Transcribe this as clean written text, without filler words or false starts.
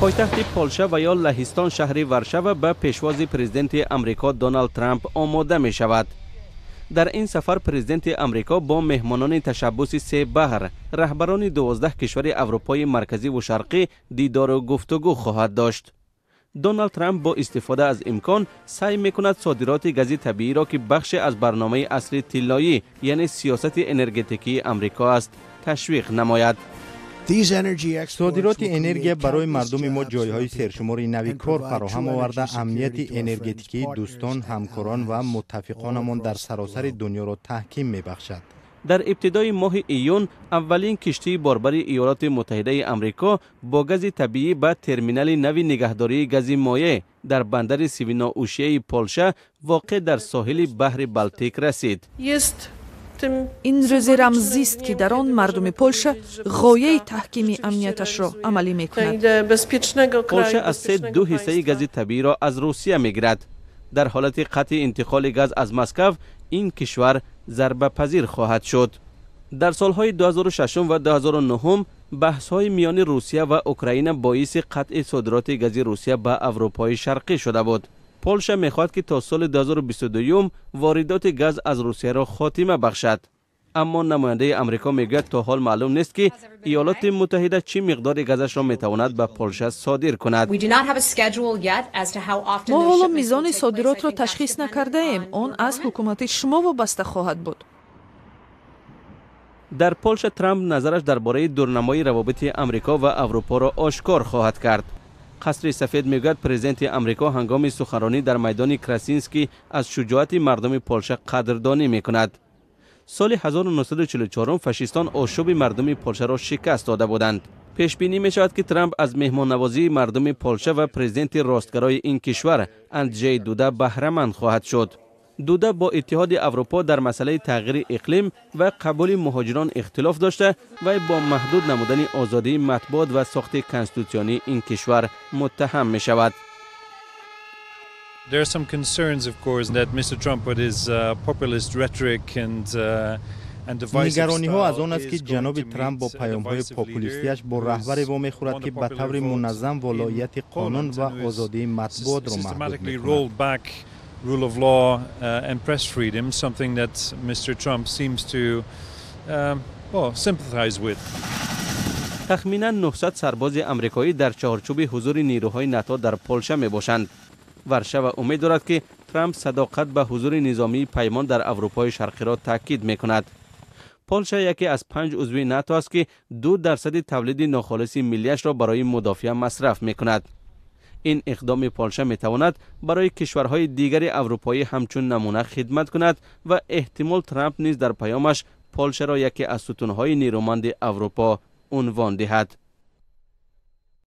Пойтахти Полша ва ё Лаҳистон, шаҳри Варшава, ба пешвози президенти Амрико Доналд Трамп омода мешавад. Дар ин сафар президенти Амрико бо меҳмонони ташаббуси се баҳр, раҳбарони 12 кишвари Аврупои Марказиву Шарқӣ, дидору гуфтугӯ хоҳад дошт. Доналд Трамп бо истифода аз имкон саъй мекунад содироти гази табииро, ки бахше аз барномаи асри тиллоӣ, яъне сиёсати энергетикии Амрико аст, ташвиқ намояд. Содироти энергия барои мардуми мо ҷойҳои сершумори нави кор фароҳам оварда, амнияти энергетикии дӯстон, ҳамкорон ва муттафиқонамон дар саросари дунёро таҳким мебахшад. Дар ибтидои моҳи июн аввалин киштии борбари Иёлоти Муттаҳидаи Амрико бо гази табиӣ ба терминали нави нигаҳдории гази моеъ дар бандари Свиноушияи Полша, воқеъ дар соҳили баҳри Балтик, расид. Ин рӯзи рамзист, ки дар он мардуми Полша ғояи таҳкими амнияташро амалӣ мекунад. Полша аз се ду ҳиссаи гази табииро аз Русия мегирад. Дар ҳолати қатъи интиқоли газ аз Москав ин кишвар зарбапазир хоҳад шуд. Дар солҳои 2006 ва 2009 баҳсҳои миёни Русия ва Украина боиси қатъи содироти гази Русия ба Аврупои Шарқӣ шуда буд. Полша мехоҳад, ки то соли 2022 воридоти газ аз Русияро хотима бахшад, аммо намояндаи Амрико мегӯяд, то ҳол маълум нест, ки Иёлоти Муттаҳида чӣ миқдори газашро метавонад ба Полша содир кунад. Мо ҳоло мизони содиротро ташхис накардаем. Он аз ҳукумати шумо вобаста хоҳад буд. Дар Полша Трамп назараш дар бораи дурнамои равобити Амрико ва Аврупоро ошкор хоҳад кард. Қасри Сафед мегӯяд, президенти Амрико ҳангоми суханронӣ дар майдони Красинский аз шуҷоати мардуми Полша қадрдонӣ мекунад. Соли 1944 фашистон ошӯби мардуми Полшаро шикаст дода буданд. Пешбинӣ мешавад, ки Трамп аз меҳмоннавозии мардуми Полша ва президенти ростгарои ин кишвар Анджей Дуда баҳраманд хоҳад шуд. Дуда бо Иттиҳоди Аврупо дар масъалаи тағйири иқлим ва қабули муҳоҷирон ихтилоф дошта, вай бо маҳдуд намудани озодии матбуот ва сохти конститутсионии ин кишвар муттаҳам мешавад. There are some concerns, of course, that Mr. Trump, with his populist rhetoric and нигарониҳо аз он аст, ки ҷаноби Трамп бо паёмҳои популистиаш бо раҳбаре вомехӯрад, ки ба таври муназзам волоияти қонун ва озодии матбуотро маҳдуд мекунад. Rule of law and press freedom, something that Mr. Trump seems to well, sympathize with. Тахминан 900 сарбози амрикоӣ дар чаҳорчӯби ҳузури нерӯҳои НАТО дар Полша мебошанд. Варшава умед дорад, ки Трамп садоқат ба ҳузури низомии паймон дар Аврупои Шарқиро таъкид мекунад. Полша яке аз панҷ узви НАТО аст, ки 2 дарсади тавлиди нохолиси миллиашро барои мудофиа масраф мекунад. Ин иқдоми Полша метавонад барои кишварҳои дигари аврупоӣ ҳамчун намуна хидмат кунад ва эҳтимол Трамп низ дар паёмаш Полшаро яке аз сутунҳои нерӯманди Аврупо унвон диҳад.